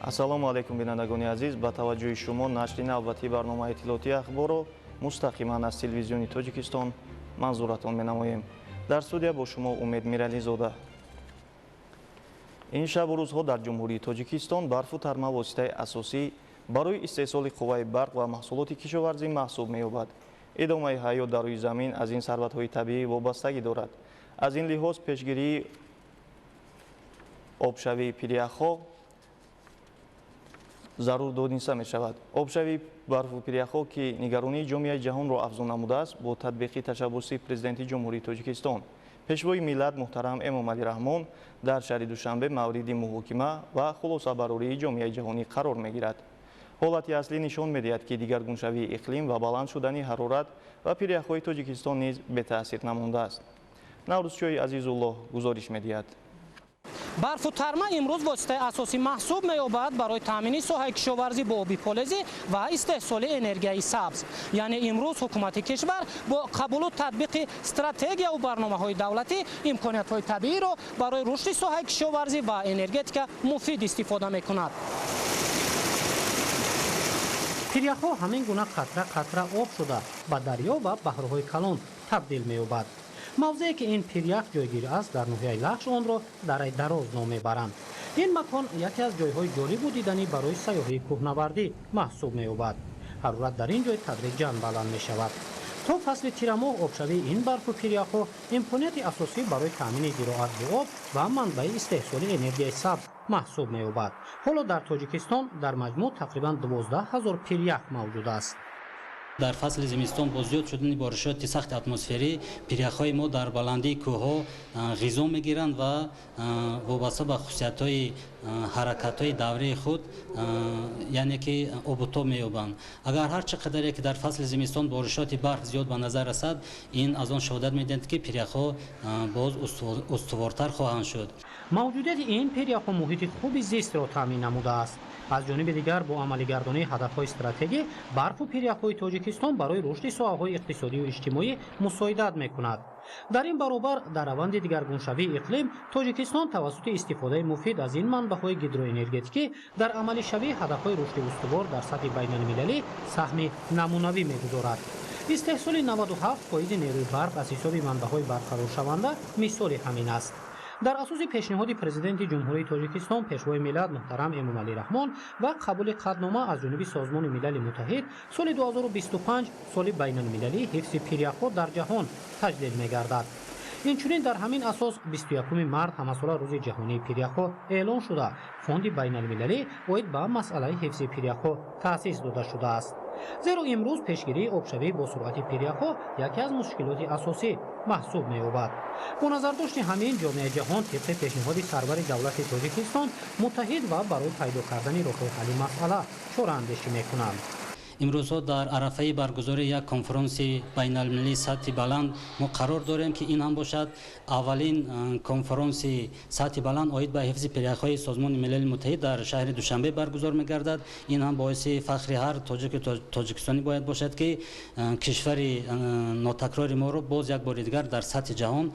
Ассалому алайкум, бинандагони азиз. Ба таваҷҷӯҳи шумо нашри навбатии барномаи иттилоотии Ахборро мустақиман аз телевизиони Тоҷикистон манзуратон менамоем. Дар студия бо шумо Умед Мирализода. Ин шабу рӯзҳо дар Ҷумҳурии Тоҷикистон барфу тарма воситаи асосӣ барои истеҳсоли қувваи барқ ва маҳсулоти кишоварзӣ маҳсуб меёбад. Идомаи ҳаёт дар рӯи замин аз ин сарватҳои табиӣ вобастагӣ дорад. Аз ин лиҳоз пешгирии обшавии пиряхҳо зарур дониста мешавад. Обшавии барфу пиряхҳо, ки нигаронии ҷомеаи ҷаҳонро афзун намудааст, бо татбиқи ташаббуси Президенти Ҷумҳурии Тоҷикистон, Пешвои миллат муҳтарам Эмомалӣ Раҳмон дар шаҳри Душанбе мавриди муҳокима ва хулосабарории ҷомеаи ҷаҳонӣ қарор мегирад. Ҳолати аслӣ нишон медиҳад, ки дигаргуншавии иқлим ва баланд шудани ҳарорат ва пиряхҳои Тоҷикистон низ бетаъсир намондааст. Наврӯзчои Азизуллоҳ гузориш медиҳад. Барфу тарма имрӯз воситаи асосӣ маҳсуб меёбад барои таъмини соҳаи кишоварзӣ бо оби полезӣ ва истеҳсоли энергияи сабз. Яъне имрӯз ҳукумати кишвар бо қабулу татбиқи стратегияву барномаҳои давлатӣ имкониятҳои табииро барои рушди соҳаи кишоварзӣ ва энергетика муфид истифода мекунад. Пиряхҳо ҳамин гуна қатра қатра об шуда ба дарё ва баҳрҳои калон табдил меёбад. Мавзее ки ин пирях ҷойгир аст дар ноҳияи Лахш, онро Дараи Дароз ном мебаранд. Ин макон яке аз ҷойҳои ҷолибу диданӣ барои сайёҳии кӯҳнавардӣ маҳсуб меёбад. Ҳарорат дар ин ҷой тадриҷан баланд мешавад. То фасли тирамоҳ обшавии ин барфу пиряхҳо имконияти асосӣ барои таъмини зироат бо об ва манбаи истеҳсоли энергияи сабз маҳсуб меёбад. Ҳоло дар Тоҷикистон дар маҷмӯъ тақрибан 12 000 пирях мавҷуд аст. Дар фасли зимистон бо зиёд шудани боришоти сахти атмосферӣ пиряхҳои мо дар баландии кӯҳҳо ғизо мегиранд ва вобаста ба хусусиятҳои ҳаракатҳои даврии худ, яъне ки обутоб меёбанд. Агар ҳар чӣ қадаре ки дар фасли зимистон боришоти барф зиёд ба назар расад, ин аз он шаҳодат медиҳад, ки пиряхҳо боз устувортар хоҳанд шуд. Мавҷудияти ин пиряхҳо муҳити хуби зистро таъмин намудааст. Аз ҷониби дигар, бо амалигардонии ҳадафҳои стратегӣ барфу пиряхҳои Тоҷикистон барои рушди соҳаҳои иқтисодию иҷтимоӣ мусоидат мекунад. Дар ин баробар, дар раванди дигаргуншавии иқлим Тоҷикистон тавассути истифодаи муфид аз ин манбаъҳои гидроэнергетикӣ дар амалишавии ҳадафҳои рушди устувор дар сатҳи байналмилалӣ саҳми намунавӣ мегузорад. Истеҳсоли 97 фоизи нерӯи барқ аз ҳисоби манбаъҳои барқароршаванда мисоли ҳамин аст. Дар асоси пешниҳоди Президенти Ҷумҳурии Тоҷикистон, Пешвои миллат муҳтарам Эмомалӣ Раҳмон ва қабули қатънома аз ҷониби Созмони Милали Муттаҳид, соли 2025 соли байналмилалии ҳифзи пиряхҳо дар ҷаҳон таҷлил мегардад. Инчунин дар ҳамин асос 21 март ҳамасола Рӯзи ҷаҳонии пиряхҳо эълон шуда, Фонди байналмилалӣ оид ба масъалаи ҳифзи пиряхҳо таъсис дода шудааст. Зеро имрӯз пешгирии обшавӣ бо суръати пиряхҳо яке аз мушкилоти асосӣ маҳсуб меёбад. Бо назардошти ҳамин, ҷомеаи ҷаҳон тибқи пешниҳоди сарвари давлати Тоҷикистон муттаҳид ва барои пайдо кардани роҳҳои ҳалли масъала чораандешӣ мекунанд. Имрӯзҳо дар арафаи баргузории як конфронси байналмилалии сатҳи баланд мо қарор дорем, ки ин ҳам бошад аввалин конфронси сатҳи баланд оид ба ҳифзи пиряхҳои Созмони Милали Муттаҳид дар шаҳри Душанбе баргузор мегардад. Ин ҳам боиси фахри ҳар тоҷику тоҷикистонӣ бояд бошад, ки кишвари нотакрори моро боз як бори дигар дар сатҳи ҷаҳон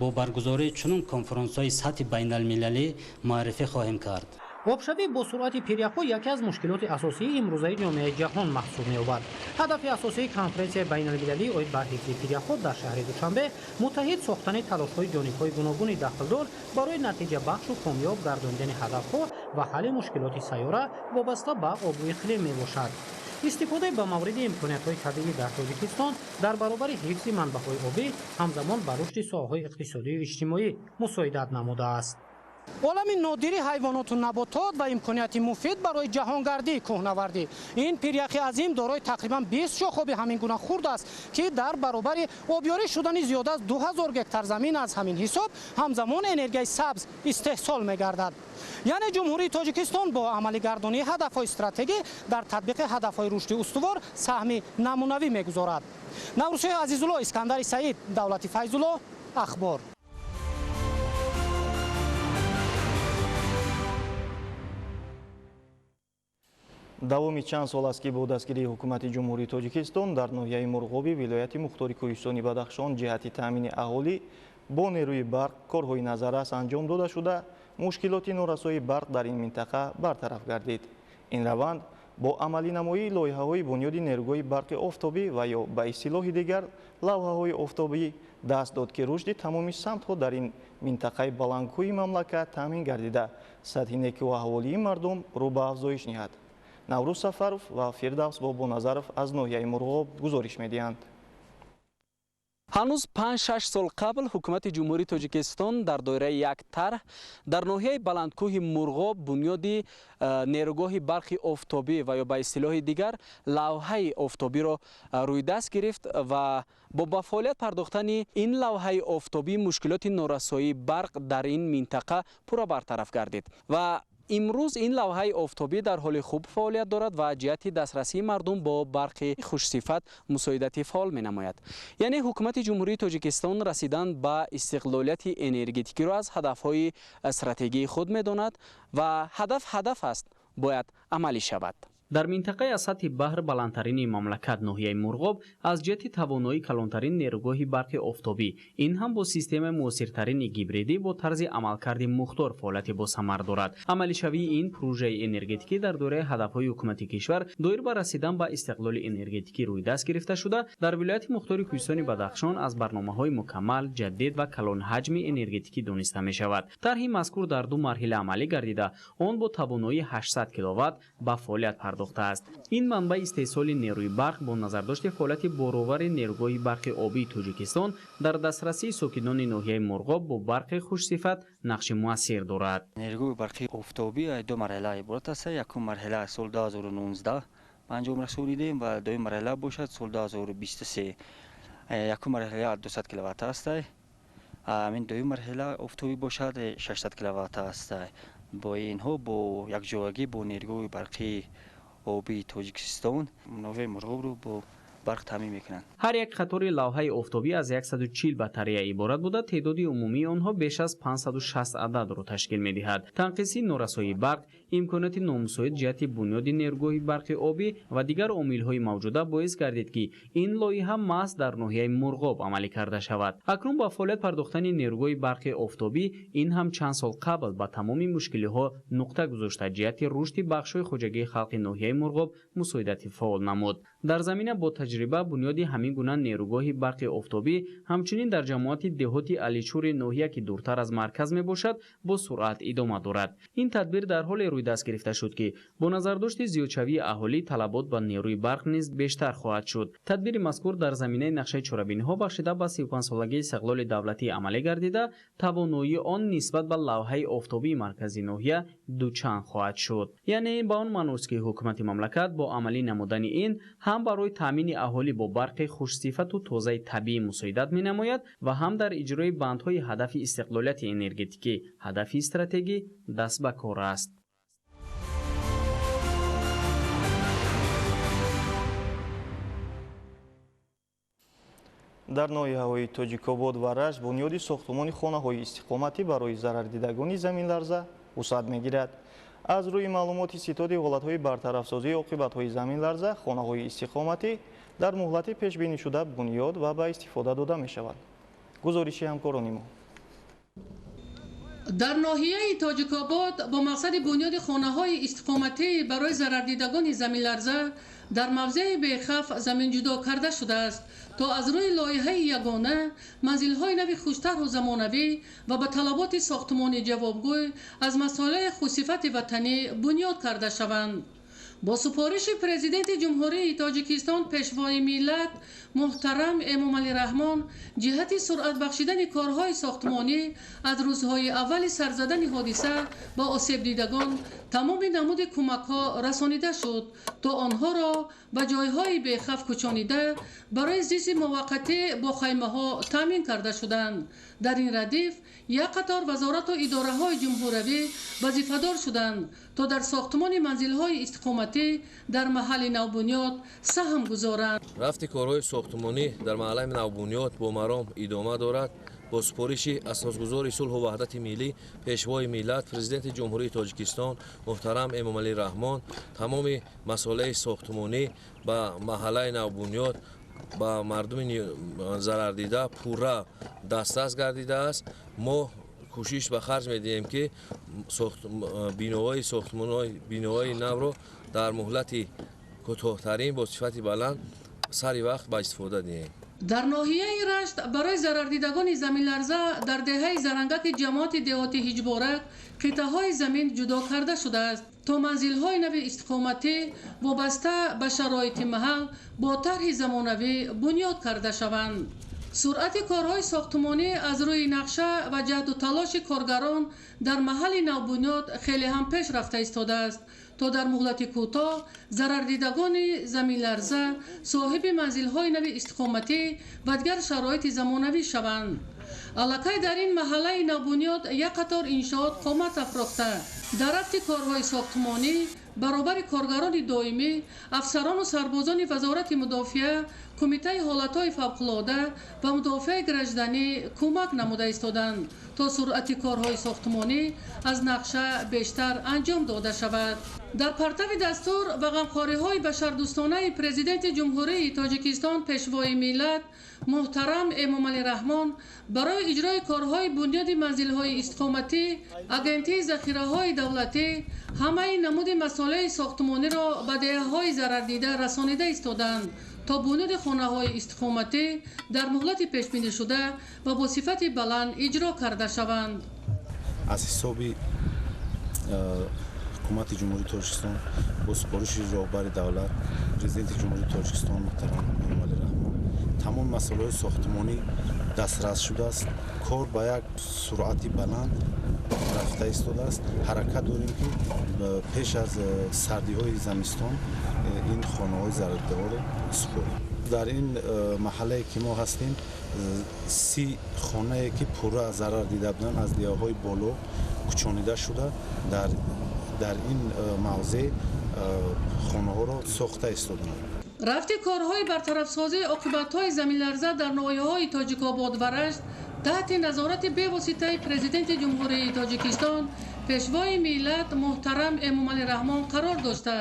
бо баргузории чунин конфронсҳои сатҳи байналмилалӣ муаррифӣ хоҳем кард. Обшавӣ бо суръати пиряхҳо яке аз мушкилоти асосии имрӯзаи ҷомеаи ҷаҳон маҳсуб меёбад. Ҳадафи асосии конференсияи байналмилалӣ оид ба ҳифзи пиряхҳо дар шаҳри Душанбе муттаҳид сохтани талошҳои ҷонибҳои гуногуни дахлдор барои натиҷабахшу комёб гардонидани ҳадафҳо ва ҳалли мушкилоти сайёра вобаста ба обу иқлим мебошад. Истифодаи ба мавриди имкониятҳои табиӣ дар Тоҷикистон дар баробари ҳифзи манбаъҳои обӣ ҳамзамон ба рушди соҳаҳои иқтисодию иҷтимоӣ мусоидат намудааст. Олами нодири ҳайвоноту наботот ва имконияти муфид барои ҷаҳонгардии кӯҳнавардӣ. Ин пиряхи азим дорои тақрибан 20 шохоби ҳамин гуна хурд аст, ки дар баробари обёрӣ шудани зиёда аз 2000 гектар замин, аз ҳамин ҳисоб ҳамзамон энергияи сабз истеҳсол мегардад. Яъне Ҷумҳурии Тоҷикистон бо амалигардонии ҳадафҳои стратегӣ дар татбиқи ҳадафҳои рушди устувор саҳми намунавӣ мегузорад. Наврӯзшоҳи Азизулло, Искандари Саид, Давлати Файзулло, Ахбор. Давоми чанд сол аст, ки бо дастгирии ҳукумати Ҷумҳурии Тоҷикистон дар ноҳияи Мурғоби вилояти мухтори кӯҳистони Бадахшон ҷиҳати таъмини аҳолӣ бо нерӯи барқ корҳои назаррас анҷом дода шуда. Мушкилоти норасоии барқ дар ин минтақа бартараф гардид. Ин раванд бо амалинамоии лоиҳаҳои бунёди нерӯгоҳи барқи офтобӣ ва ё ба истилоҳи дигар лавҳаҳои офтобӣ даст дод, ки рушди тамоми самтҳо дар ин минтақаи баландкӯҳи мамлакат таъмин гардида, сатҳи некӯаҳволии мардум рӯ ба афзоиш ниҳад. Наврӯз Сафаров ва Фирдавс Бобоназаров аз ноҳияи Мурғоб гузориш медиҳанд. Ҳанӯз 5-6 сол қабл ҳукумати Ҷумҳурии Тоҷикистон дар доираи як тарҳ дар ноҳияи баландкӯҳи Мурғоб бунёди нерӯгоҳи барқи офтобӣ ва ё ба истилоҳи дигар лавҳаи офтобиро рӯи даст гирифт ва бо ба фаъолият пардохтани ин лавҳаи офтобӣ мушкилоти норасоии барқ дар ин минтақа пурра бартараф гардид ва имрӯз ин лавҳаи офтобӣ дар ҳоли хуб фаъолият дорад ва ҷиҳати дастрасии мардум бо барқи хушсифат мусоидати фаъол менамояд. Яъне ҳукумати Ҷумҳурии Тоҷикистон расидан ба истиқлолияти энергетикиро аз ҳадафҳои стратегии худ медонад ва ҳадаф ҳадаф аст, бояд амалӣ шавад. Дар минтақаи аз сатҳи баҳр баландтарини мамлакат ноҳияи Мурғоб аз ҷиҳати тавоноӣ калонтарин нерӯгоҳи барқи офтобӣ, ин ҳам бо системаи муосиртарини гибридӣ бо тарзи амалкарди мухтор фаъолияти босамар дорад. Амалишавии ин прӯжаи энергетикӣ дар доираи ҳадафҳои ҳукумати кишвар доир ба расидан ба истиқлоли энергетикӣ рӯи даст гирифта шуда, дар вилояти мухтори Кӯҳистони Бадахшон аз барномаҳои мукаммал, ҷадид ва калонҳаҷми энергетикӣ дониста мешавад. Тарҳи мазкур дар ду марҳила амалӣ гардида, он бо тавоноии 800 киловатт ба фаъолият пардохтааст. Ин манбаи истеҳсоли нерӯи барқ бо назардошти фаъолияти боровари нерӯгоҳи барқи обии Тоҷикистон дар дастрасии сокинони ноҳияи Мурғоб бо барқи хушсифат нақши муассир дорад. Нерӯгоҳи барқи офтобӣ ду марҳила иборат аст. Якум марҳила сол 2019 ба анҷом расонидем ва дуюм марҳила бошад сол 2023. Якум марҳила 200 киловатт аст. Ҳамин дуюм марҳила офтобӣ бошад 600 киловатт аст. Бо инҳо бо якҷоягӣ бо нерӯгоҳи барқи обии Тоҷикистон ноҳияи Мурғобро бо барқ таъмин мекунанд. Ҳар як қатори лавҳаи офтобӣ аз 140 батарея иборат буда, теъдоди умумии онҳо беш аз 560 ададро ташкил медиҳад. Танқиси норасоии барқ, имконоти номусоид ҷиҳати бунёди нерӯгоҳи барқи обӣ ва дигар омилҳои мавҷуда боис гардид, ки ин лоиҳа маҳз дар ноҳияи Мурғоб амалӣ карда шавад. Акнун ба фаъолият пардохтани нерӯгоҳи барқи офтобӣ ин ҳам чанд сол қабл ба тамоми мушкилиҳо нуқта гузошта, ҷиҳати рушди бахшҳои хоҷагии халқи ноҳияи Мурғоб мусоидати фаъол намуд. Дар замина бо таҷриба бунёди ҳамин гуна нерӯгоҳи барқи офтобӣ ҳамчунин дар ҷамоати деҳоти Аличури ноҳия, ки дуртар аз марказ мебошад, бо суръат идома дорад. Ин тадбир дар ҳоле рӯи даст гирифта шуд, ки бо назардошти зиёдшавии аҳолӣ талабот ба нерӯи барқ низ бештар хоҳад шуд. Тадбири мазкур дар заминаи нақшаи чорабиниҳо бахшида ба 35-солагии истиқлоли давлатӣ амалӣ гардида, тавоноии он нисбат ба лавҳаи офтобии маркази ноҳия дучанд хоҳад шуд. Яъне ин ба он маъност, ки ҳукумати мамлакат бо амалӣ намудани ин ҳам барои таъмини аҳолӣ бо барқи хушсифату тозаи табиӣ мусоидат менамояд ва ҳам дар иҷрои бандҳои ҳадафи истиқлолияти энергетикӣ, ҳадафи стратегӣ даст ба кор аст. Дар ноҳияҳои Тоҷикобод ва Рашт бунёди сохтумони хонаҳои истиқоматӣ барои зарардидагони заминларза вусъат мегирад. Аз рӯи маълумоти ситоди ҳолатҳои бартарафсозии оқибатҳои заминларза, хонаҳои истиқоматӣ дар муҳлати пешбинишуда бунёд ва ба истифода дода мешавад. Гузориши ҳамкорони мо. Дар ноҳияи Тоҷикобод бо мақсади бунёди хонаҳои истиқоматӣ барои зарардидагони заминларза дар мавзеи Бехаф замин ҷудо карда шудааст, то аз рӯи лоиҳаи ягона манзилҳои нави хуштарҳу замонавӣ ва ба талаботи сохтумони ҷавобгӯй аз масолеҳи хусифати ватанӣ бунёд карда шаванд. Бо супориши Президенти Ҷумҳурии Тоҷикистон Пешвои миллат муҳтарам Эмомалӣ Раҳмон ҷиҳати суръат бахшидани корҳои сохтмонӣ аз рӯзҳои аввали сарзадани ҳодиса ба осебдидагон тамоми намуди кӯмакҳо расонида шуд, то онҳоро ба ҷойҳои бехавф кӯчонида барои зисти муваққатӣ бо хаймаҳо таъмин карда шуданд. Дар ин радиф як қатор вазорату идораҳои ҷумҳуравӣ вазифадор шуданд, то дар сохтмони манзилҳои истиқоматӣ дар маҳалли навбунёд саҳм гузоранд. Рафти корҳои сохтмонӣ дар маҳаллаи навбунёд бо маром идома дорад. Бо супориши асосгузори сулҳу ваҳдати миллӣ, Пешвои миллат, Президенти Ҷумҳурии Тоҷикистон муҳтарам Эмомалӣ Раҳмон тамоми масолеҳи сохтмонӣ ба маҳаллаи навбунёд ба мардуми зарардида пурра дастрас гардидааст. Мо Кӯшиш ба харҷ медиҳем, ки биноҳои сохтмонҳои биноҳои навро дар муҳлати кӯтоҳтарин бо сифати баланд сари вақт ба истифода диҳем. Дар ноҳияи Рашт барои зарардидагони заминларза дар деҳаи Зарангаки ҷамоати деҳоти Ҳиҷборак қитъаҳои замин ҷудо карда шудааст, то манзилҳои нави истиқоматӣ вобаста ба шароити маҳал бо тарҳи замонавӣ бунёд карда шаванд. Суръати корҳои сохтмонӣ аз рӯи нақша ва ҷаҳду талоши коргарон дар маҳалли навбунёд хеле ҳам пеш рафта истодааст, то дар муҳлати кӯтоҳ зарардидагони заминларза соҳиби манзилҳои нави истиқоматӣ ва дигар шароити замонавӣ шаванд. Аллакай дар ин маҳаллаи навбунёд як қатор иншоот қомат афрохта, дар рафти корҳои сохтмонӣ баробари коргарони доимӣ афсарону сарбозони Вазорати мудофиа, Кумитаи ҳолатҳои фавқулода ва мудофиаи гражданӣ кӯмак намуда истоданд, то суръати корҳои сохтмонӣ аз нақша бештар анҷом дода шавад. Дар партави дастур ва ғамхориҳои башардӯстонаи Президенти Ҷумҳурии Тоҷикистон, Пешвои миллат муҳтарам Эмомалӣ Раҳмон, барои иҷрои корҳои бунёди манзилҳои истиқоматӣ Агентии захираҳои давлатӣ ҳамаи намуди масолеҳи сохтмониро ба деҳаҳои зарардида расонида истоданд, то бунёди хонаҳои истиқоматӣ дар муҳлати пешбинишуда ва бо сифати баланд иҷро карда шаванд. Аз ҳисоби ҳукумати Ҷумҳурии Тоҷикистон бо супориши роҳбари давлат, Президенти Ҷумҳурии Тоҷикистон муҳтарам Эмомалӣ Раҳмон, тамоми масъалаҳои сохтмонӣ дастрас шудааст. Кор ба як суръати баланд рафта истодааст. Ҳаракат дорем, ки пеш аз сардиҳои замистон ин хонаҳои зарардидаҳоро супорем. Дар ин маҳаллае ки мо ҳастем, 30 хонае ки пурра зарар дида буданд, аз деҳаҳои боло кӯчонида шуда, дар ин мавзеъ хонаҳоро сохта истоданд. Рафти корҳои бартарафсозии оқибатҳои заминларза дар ноҳияҳои Тоҷикобод ва Рашт таҳти назорати бевоситаи Президенти Ҷумҳурии Тоҷикистон, Пешвои миллат муҳтарам Эмомалӣ Раҳмон қарор дошта,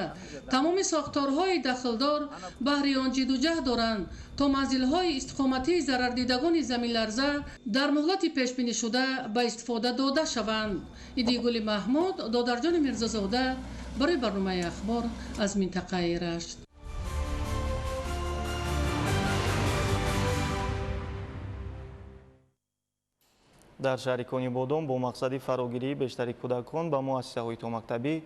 тамоми сохторҳои дахлдор баҳри он ҷидду ҷаҳд доранд, то манзилҳои истиқоматии зарардидагони заминларза дар муҳлати пешбинишуда ба истифода дода шаванд. Идигули Маҳмуд, Додарҷони Мирзозода барои барномаи «Ахбор» аз минтақаи Рашт. Дар шаҳри Конибодом бо мақсади фарогирии бештари кӯдакон ба муассисаҳои томактабӣ,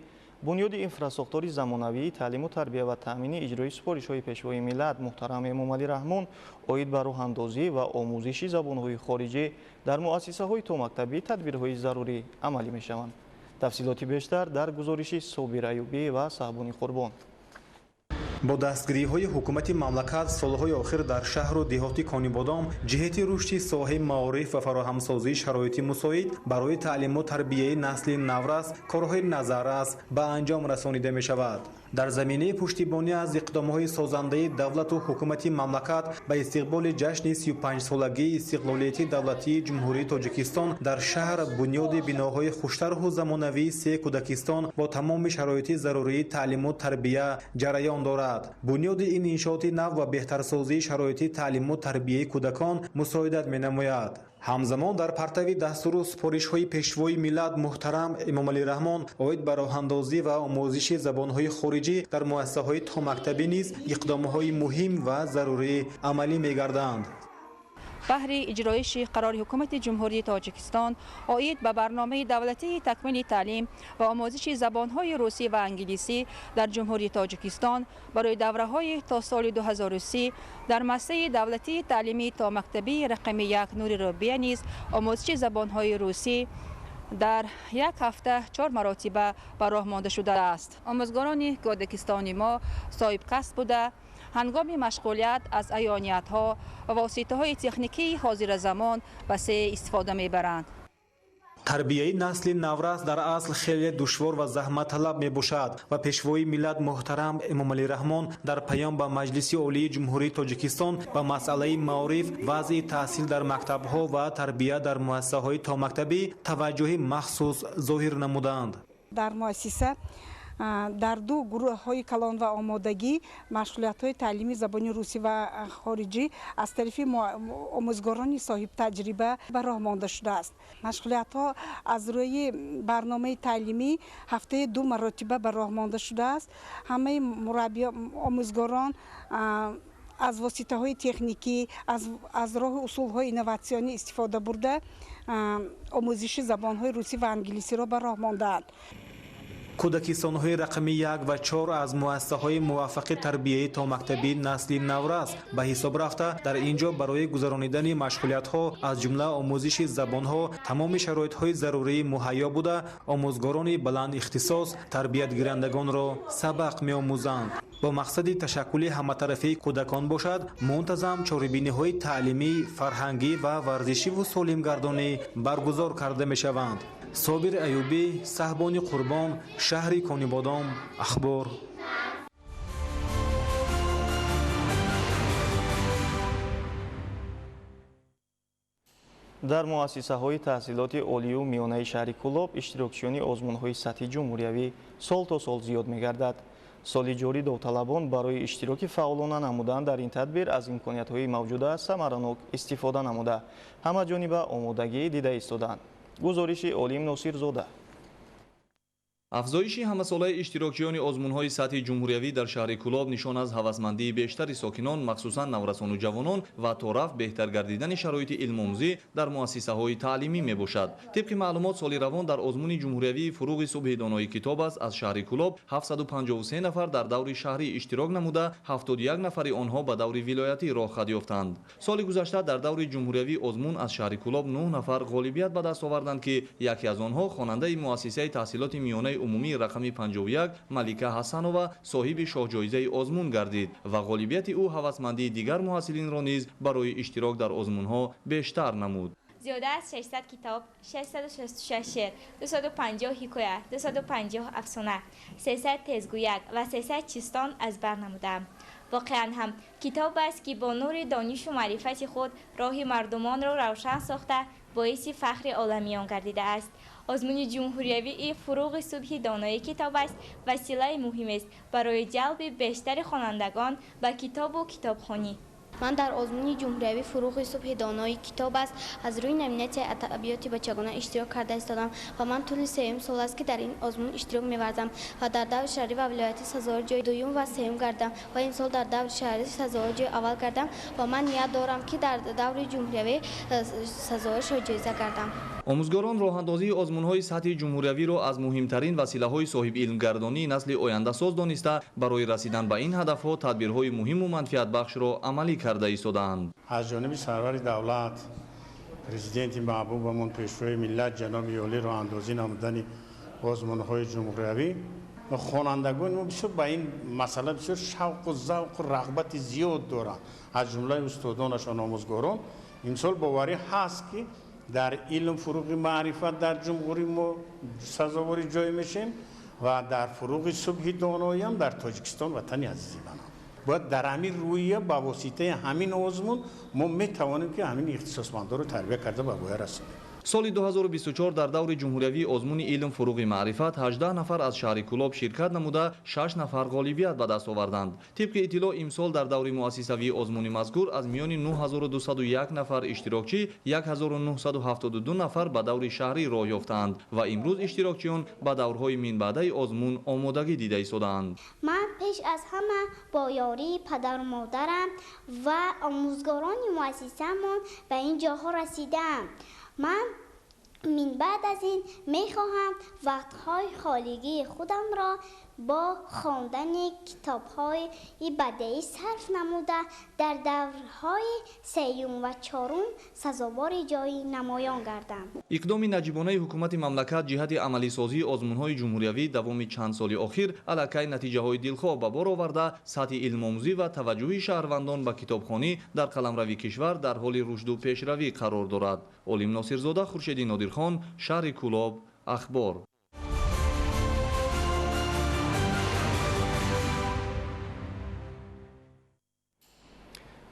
бунёди инфрасохтори замонавии таълиму тарбия ва таъмини иҷрои супоришҳои Пешвои миллат муҳтарам Эмомалӣ Раҳмон оид ба роҳандозӣ ва омӯзиши забонҳои хориҷӣ дар муассисаҳои томактабӣ тадбирҳои зарурӣ амалӣ мешаванд. Тафсилоти бештар дар гузориши Собир Аюбӣ ва Саҳбони Қурбон. Бо дастгириҳои ҳукумати мамлакат солҳои охир дар шаҳру деҳоти Конибодом ҷиҳати рушди соҳаи маориф ва фароҳамсозии шароити мусоид барои таълиму тарбияи насли наврас корҳои назаррас ба анҷом расонида мешавад. Дар заминаи пуштибонӣ аз иқдомҳои созандаи давлату ҳукумати мамлакат ба истиқболи ҷашни 35-солагии истиқлолияти давлатии Ҷумҳурии Тоҷикистон дар шаҳр бунёди биноҳои хуштарҳу замонавии се кӯдакистон бо тамоми шароити зарурии таълиму тарбия ҷараён дорад. Бунёди ин иншооти нав ва беҳтарсозии шароити таълиму тарбияи кӯдакон мусоидат менамояд. Ҳамзамон дар партави дастуру супоришҳои Пешвои миллат муҳтарам Эмомалӣ Раҳмон оид ба роҳандозӣ ва омӯзиши забонҳои хориҷӣ дар муассисаҳои томактабӣ низ иқдомҳои муҳим ва зарурӣ амалӣ мегарданд. Баҳри иҷроиши қарори Ҳукумати Ҷумҳурии Тоҷикистон оид ба барномаи давлатии такмили таълим ва омӯзиши забонҳои русӣ ва англисӣ дар Ҷумҳурии Тоҷикистон барои давраҳои то соли 2030 дар муассисаи давлатии таълимии томактабии рақами 1 Нури Робия низ омӯзиши забонҳои русӣ дар як ҳафта чор маротиба ба роҳ монда шудааст. Омӯзгорони кӯдакистони мо соҳибкасб буда, ҳангоми машғулият аз аёниятҳо ва воситаҳои техникии ҳозиразамон васеъ истифода мебаранд. Тарбияи насли наврас дар асл хеле душвор ва заҳматталаб мебошад ва Пешвои миллат муҳтарам Эмомалӣ Раҳмон дар паём ба Маҷлиси Олии Ҷумҳурии Тоҷикистон ба масъалаи маориф, вазъи таҳсил дар мактабҳо ва тарбия дар муассисаҳои томактабӣ таваҷҷӯҳи махсус зоҳир намуданд. Дар муассиса Дар ду гурӯҳҳои калон ва омодагӣ машғулиятҳои таълими забони русӣ ва хориҷӣ аз тарафи омӯзгорони соҳибтаҷриба ба роҳ монда шудааст. Машғулиятҳо аз рӯи барномаи таълимӣ ҳафтаи 2 маротиба ба роҳ монда шудааст. Ҳамаи мураббиён, омӯзгорон аз воситаҳои техникӣ, аз роҳи усулҳои инноватсионӣ истифода бурда омӯзиши забонҳои русӣ ва англисиро ба роҳ мондаанд. Кӯдакистонҳои рақами 1 ва 4 аз муассисаҳои муваффақи тарбияи томактабии насли наврас ба ҳисоб рафта, дар ин ҷо барои гузаронидани машғулиятҳо аз ҷумла омӯзиши забонҳо тамоми шароитҳои зарурӣ муҳайё буда, омӯзгорони баланд ихтисос тарбиятгирандагонро сабақ меомӯзанд. Бо мақсади ташаккули ҳаматарафии кӯдакон бошад, мунтазам чорабиниҳои таълимӣ, фарҳангӣ ва варзишиву солимгардонӣ баргузор карда мешаванд. Собир Аюбӣ, Саҳбони Қурбон, шаҳри Конибодом, Ахбор. Дар муассисаҳои таҳсилоти олию миёнаи шаҳри Кӯлоб иштирокчиёни озмунҳои сатҳи ҷумҳуриявӣ сол то сол зиёд мегардад. Соли ҷорӣ довталабон барои иштироки фаъолона намудан дар ин тадбир аз имкониятҳои мавҷуда самаранок истифода намуда, ҳамаҷониба омодагӣ дида истоданд. Гузориши Олим Носирзода. Афзоиши ҳамасолаи иштирокчиёни озмунҳои сатҳи ҷумҳуриявӣ дар шаҳри Кӯлоб нишон аз ҳавасмандии бештари сокинон, махсусан наврасону ҷавонон ва торафт беҳтар гардидани шароити илмомӯзӣ дар муассисаҳои таълимӣ мебошад. Тибқи маълумот, соли равон дар озмуни ҷумҳуриявии фуруғи субҳи донои китоб аст аз шаҳри Кӯлоб 753 нафар дар даври шаҳрӣ иштирок намуда, 71 нафари онҳо ба даври вилоятӣ роҳ хат ёфтанд. Соли гузашта дар даври ҷумҳуриявии озмун аз шаҳри Кӯлоб 9 нафар ғолибият ба даст оварданд, ки яке аз онҳо хонандаи муассисаи таҳсилоти миёнаи умумии рақами 51 Малика Ҳасанова соҳиби шоҳҷоизаи озмун гардид ва ғолибияти ӯ ҳавасмандии дигар муҳассилинро низ барои иштирок дар озмунҳо бештар намуд. Зиёда аз 600 китоб, 666 шеър, 250 ҳикоя, 250 афсона, 300 тезгӯяк ва 300 чистон аз бар намудаам. Воқеан ҳам китоб аст, ки бо нури донишу маърифати худ роҳи мардумонро равшан сохта, боиси фахри оламиён гардидааст. Озмуни ҷумҳуриявии фуруғи субҳи донои китоб аст василаи муҳимест барои ҷалби бештари хонандагон ба китобу китобхонӣ. Ман дар озмуни ҷумҳуриявии фуруғи субҳи донои китоб аст аз рӯи номинатсияи адабиёти бачагона иштирок карда истодам ва ман тӯли 3 сол аст, ки дар ин озмун иштирок меварзам ва дар даври шаҳрӣ ва вилоятӣ сазовори ҷои дуюм ва сеюм гардам ва имсол дар даври шаҳрӣ сазовори ҷои аввал гардам ва ман ният дорам, ки дар даври ҷумҳуриявӣ сазовори шоҳҷоиза гардам. Омӯзгорон роҳандозии озмунҳои сатҳи ҷумҳуриявиро аз муҳимтарин василаҳои соҳибилмгардонии насли ояндасоз дониста, барои расидан ба ин ҳадафҳо тадбирҳои муҳиму манфиатбахшро амалӣ карда истодаанд. Аз ҷониби сарвари давлат, президенти маҳбубамон, пешвои миллат ҷаноби олӣ роҳандозӣ намудани озмунҳои ҷумҳуриявӣ, хонандагони мо бисёр ба ин масъала бисёр шавқу завқу рағбати зиёд доранд. Аз ҷумлаи устодонашон, омӯзгорон. Имсол боварӣ ҳаст, ки дар илм фуруғи маърифат дар ҷумҳурии мо сазовори ҷой мешем ва дар фуруғи субҳи доноиам дар Тоҷикистон, ватани азизи манам. Бояд дар ҳамин рӯя ба воситаи ҳамин озмун мо метавонем, ки ҳамин ихтисосмандоро тарбия карда ба воя расонем. Соли 2024 дар даври ҷумҳуриявии озмуни илм фуруғи маърифат 18 нафар аз шаҳри Кӯлоб ширкат намуда, 6 нафар ғолибият ба даст оварданд. Тибқи иттилоъ, имсол дар даври муассисавии озмуни мазкур аз миёни 9201 нафар иштирокчӣ 1972 нафар ба даври шаҳрӣ роҳ ёфтаанд ва имрӯз иштирокчиён ба даврҳои минбаъдаи озмун омодагӣ дида истодаанд. Ман пеш аз ҳама бо ёрии падару модарам ва омӯзгорони муассисамон ба ин ҷоҳо расидаам. Ман минбаъд аз ин мехоҳам вақтҳои холигии худамро бо хондани китобҳои бадеӣ сарф намуда, дар даврҳои сеюм ва чорум сазовори ҷои намоён гардам. Иқдоми наҷибонаи ҳукумати мамлакат ҷиҳати амалисозии озмунҳои ҷумҳуриявӣ давоми чанд соли охир аллакай натиҷаҳои дилхоҳ ба бор оварда, сатҳи илмомӯзӣ ва таваҷҷӯҳи шаҳрвандон ба китобхонӣ дар қаламрави кишвар дар ҳоли рушду пешравӣ қарор дорад. Олим Носирзода, Хуршеди Нодирхон, шаҳри Кӯлоб, Ахбор.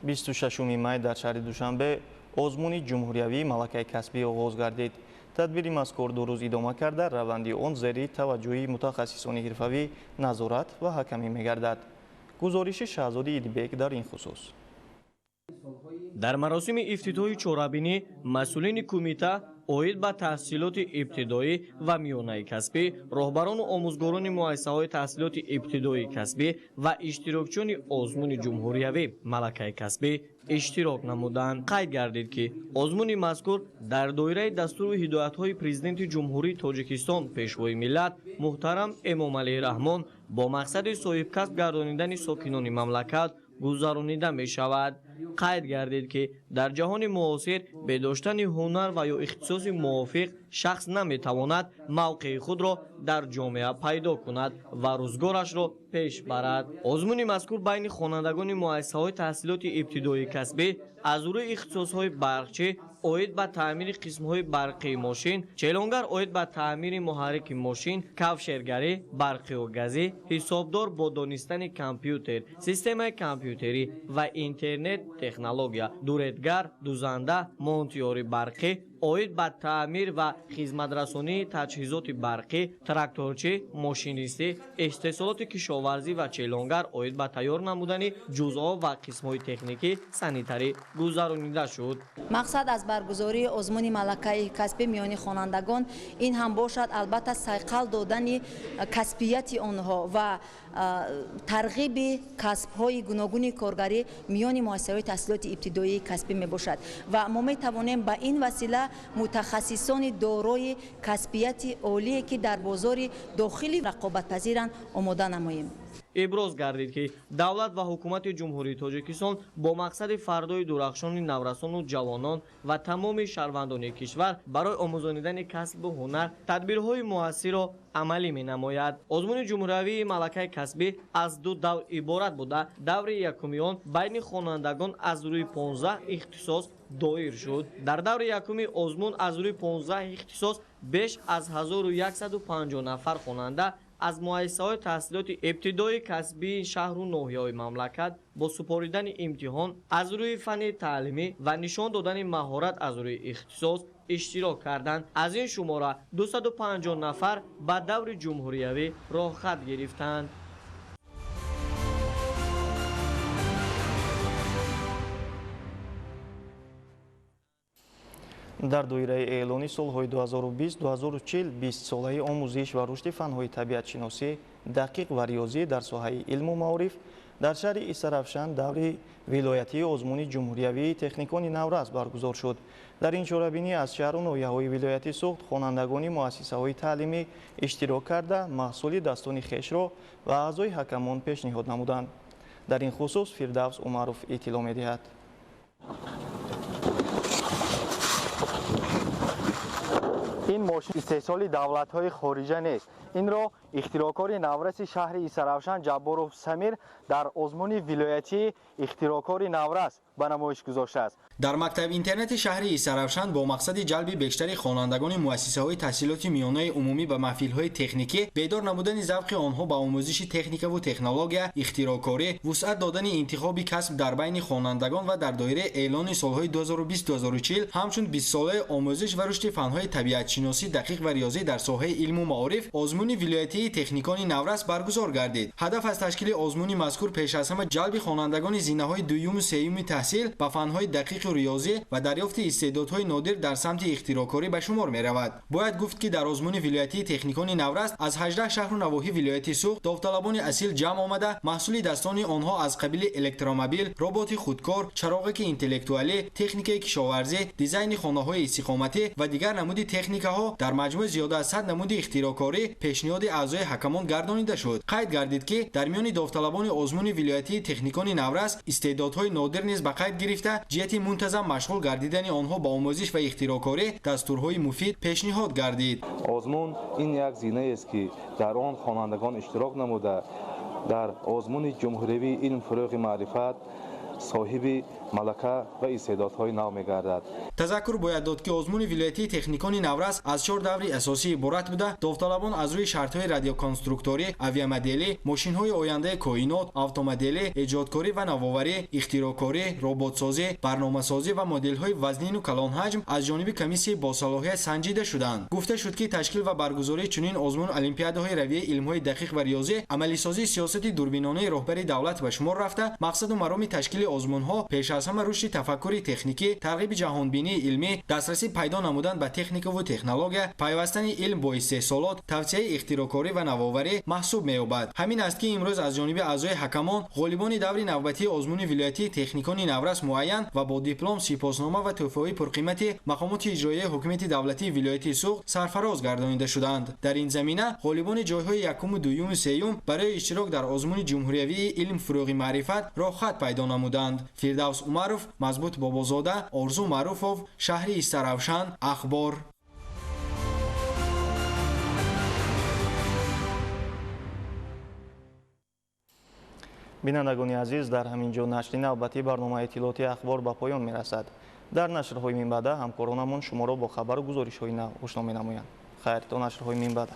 26 май дар шаҳри Душанбе озмуни ҷумҳуриявии малакаи касбӣ оғоз гардид. Тадбири мазкур 2 рӯз идома карда, раванди он зери таваҷҷӯҳи мутахассисони ҳирфавӣ, назорат ва ҳакамӣ мегардад. Гузориши Шаҳзоди Идибек дар ин хусус. Дар маросими ифтитоҳи чорабинӣ масъулини кумита оид ба таҳсилоти ибтидоӣ ва миёнаи касбӣ, роҳбарону омӯзгорони муассисаҳои таҳсилоти ибтидоии касбӣ ва иштирокчиёни озмуни ҷумҳуриявӣ малакаи касбӣ иштирок намуданд. Қайд гардид, ки озмуни мазкур дар доираи дастуру ҳидоятҳои Президенти Ҷумҳурии Тоҷикистон, Пешвои миллат муҳтарам Эмомалӣ Раҳмон бо мақсади соҳибкасб гардонидани сокинони мамлакат гузаронида мешавад. Қайд гардид, ки дар ҷаҳони муосир бе доштани ҳунар ва ё ихтисоси мувофиқ шахс наметавонад мавқеи худро дар ҷомеа пайдо кунад ва рӯзгорашро пеш барад. Озмуни мазкур байни хонандагони муассисаҳои таҳсилоти ибтидоии касбӣ аз рӯи ихтисосҳои барқчӣ оид ба таъмири қисмҳои барқии мошин, челонгар оид ба таъмири муҳаррики мошин, кавшергарӣ, барқию газӣ, ҳисобдор бо донистани компютер, системаи компютерӣ ва интернет технология, дуредгар, дузанда, монтиёри барқӣ оид ба таъмир ва хизматрасонии таҷҳизоти барқӣ, тракторчӣ, мошинистӣ, истеҳсолоти кишоварзӣ ва челонгар оид ба тайёр намудани ҷузъҳо ва қисмҳои техникӣ санитарӣ гузаронида шуд. Мақсад аз баргузории озмуни малакаи касбӣ миёни хонандагон ин ҳам бошад албатта сайқал додани касбияти онҳо ва тарғиби касбҳои гуногуни коргарӣ миёни муассисаҳои таҳсилоти ибтидоии касбӣ мебошад ва мо метавонем ба ин васила мутахассисони дорои касбияти олие ки дар бозори дохили рақобатпазиранд омода намоем. Иброз гардид, ки давлат ва ҳукумати Ҷумҳурии Тоҷикистон бо мақсади фардои дурахшони наврасону ҷавонон ва тамоми шаҳрвандони кишвар барои омӯзонидани касбу ҳунар тадбирҳои муассирро амалӣ менамояд. Озмуни ҷумҳуриявии малакаи касбӣ аз 2 давр иборат буда, даври якуми он байни хонандагон аз рӯи 15 ихтисос доир шуд. Дар даври якуми озмун аз рӯи 15 ихтисос беш аз 1150 нафар хонанда аз муассисаҳои таҳсилоти ибтидоии касбии шаҳру ноҳияҳои мамлакат бо супоридани имтиҳон аз рӯи фанни таълимӣ ва нишон додани маҳорат аз рӯи ихтисос иштирок карданд. Аз ин шумора 250 нафар ба даври ҷумҳуриявӣ роҳхат гирифтанд. Дар доираи эълони солҳои 2020-2040 20-солаи омӯзиш ва рушди фанҳои табиатшиносӣ, дақиқ ва риёзӣ дар соҳаи илму маориф дар шаҳри Истаравшан даври вилоятии озмуни ҷумҳуриявии техникони наврас баргузор шуд. Дар ин чорабинӣ аз шаҳру ноҳияҳои вилояти Суғд хонандагони муассисаҳои таълимӣ иштирок карда, маҳсули дастони хешро ва аъзои ҳакамон пешниҳод намуданд. Дар ин хусус Фирдавс Умаров иттилоъ медиҳад. Ин мошин истеҳсоли давлатҳои хориҷа нест. Инро ихтироъкори навраси шаҳри Истаравшан Ҷабборов Самир дар озмуни вилоятии ихтироъкори наврас ба намоиш гузоштааст. Дар мактаби интернети шаҳри Истаравшан бо мақсади ҷалби бештари хонандагони муассисаҳои таҳсилоти миёнаи умумӣ ба маҳфилҳои техникӣ, бедор намудани завқи онҳо ба омӯзиши техникаву технология, ихтироъкорӣ, вусъат додани интихоби касб дар байни хонандагон ва дар доираи эълони солҳои 2020-2040 ҳамчун 20-солаи омӯзиш ва рушди фанҳои табиатшиносӣ, дақиқ ва риёзӣ дар соҳаи илму маориф озмуни вилоятии техникони наврас баргузор гардид. Ҳадаф аз ташкили озмуни мазкур пеш аз ҳама ҷалби хонандагони зинаҳои дуюму сеюми таҳсил ба фанҳои дақиқу риёзӣ ва дарёфти истеъдодҳои нодир дар самти ихтироъкорӣ ба шумор меравад. Бояд гуфт, ки дар озмуни вилоятии техникони наврас аз 18 шаҳру навоҳӣ вилояти Суғд довталабони асил ҷамъ омада, маҳсули дастони онҳо аз қабили электромобил, роботи худкор, чароғаки интеллектуалӣ, техникаи кишоварзӣ, дизайни хонаҳои истиқоматӣ ва дигар намуди техникаҳо дар маҷмӯъ зиёда аз 100 намуди ихтироъкорӣ пешниҳоди аъзои ҳакамон гардонида шуд. Қайд гардид, ки дар миёни довталабони озмуни вилоятии техникони наврас истеъдодҳои нодир низ ба қайд гирифта, ҷиҳати мунтазам машғул гардидани онҳо ба омӯзиш ва ихтироъкорӣ дастурҳои муфид пешниҳод гардид. Озмун ин як зинаест, ки дар он хонандагон иштирок намуда дар озмуни ҷумҳуриявии илм фурӯғи маърифат соҳиби малака ва истеъдодҳои нав мегардад. Тазаккур бояд дод, ки озмуни вилоятии техникони наврас аз 4 даври асосӣ иборат буда, довталабон аз рӯи шартҳои радиоконструкторӣ, авиамоделӣ, мошинҳои ояндаи коинот, автомоделӣ, эҷодкорӣ ва навоварӣ, ихтироъкорӣ, роботсозӣ, барномасозӣ ва моделҳои вазнину калонҳаҷм аз ҷониби комиссияи босалоҳият санҷида шуданд. Гуфта шуд, ки ташкил ва баргузории чунин озмун олимпиадаҳои равияи илмҳои дақиқ ва риёзӣ амалисозии сиёсати дурбинонаи роҳбари давлат ба шумор рафта, мақсаду мароми ташкили озмунҳо пеш аз ҳама рушди тафаккури техникӣ, тарғиби ҷаҳонбинии илмӣ, дастрасӣ пайдо намудан ба техникаву технология, пайвастани илм бо истеҳсолот, тавсияи ихтироъкорӣ ва навоварӣ маҳсуб меёбад. Ҳамин аст, ки имрӯз аз ҷониби аъзои ҳакамон ғолибони даври навбатии озмуни вилоятии техникони наврас муайян ва бо диплом, сипоснома ва тӯҳфаҳои пурқимати мақомоти иҷроияи ҳукумати давлатии вилояти Суғд сарфароз гардонида шуданд. Дар ин замина ғолибони ҷойҳои якуму дуюму сеюм барои иштирок дар озмуни ҷумҳуриявии илм фурӯғи маърифат роҳхат пайдо намуданд. Фирдавс Умаров, Мазбут Бобозода, Орзу Маъруфов, шаҳри Истаравшан, Ахбор. Бинандагони азиз, дар ҳамин ҷо нашри навбатии барномаи иттилоотии Ахбор ба поён мерасад. Дар нашрҳои минбаъда ҳамкоронамон шуморо бо хабару гузоришҳои нав ошно менамоянд. Хайр, то нашрҳои минбаъда.